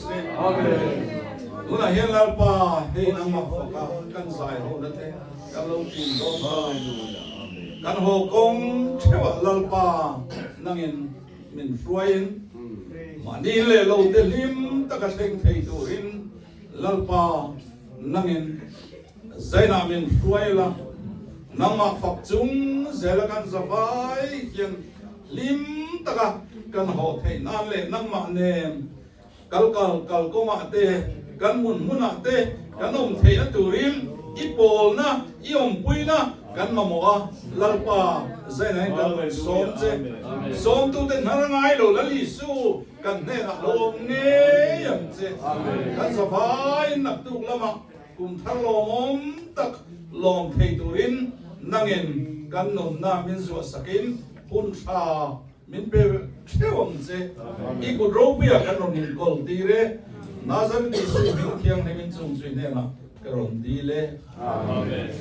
se. Tunah hian Lalpa hei nangmah faka kan zai hona te kan lo tin dawn ta. Kan haw kawng theuhah Lalpa nangin min hruaiin mahni leh lo te hlim taka thleng thei turin Lalpa nangin Zainah min hruai la, nangmah fak chung zela kan zavai hian hlim taka kan haw theih nan leh nangmah nen kal kal kal kawngah te, kan hmun hmunah te kan awm theihna turin i pawlna, i awmpuina kan mamawh a, Lalpa Zainah hian kan rawn sawm che. Sawmtute hnar ngai lo Lal Isu kan hnenah lo awm ngei ang che. Kan zavaiin naktuk lamah Kum thar lawmawm tak lawm thei turin nangin kan nunna min zuah sakin hun tha min pe theuh ang che. I kut ropuia kan rawn inkawl tir e. Nazareth Isu hming thianghlim in chung chui hnenah ka rawn dil e. Amen.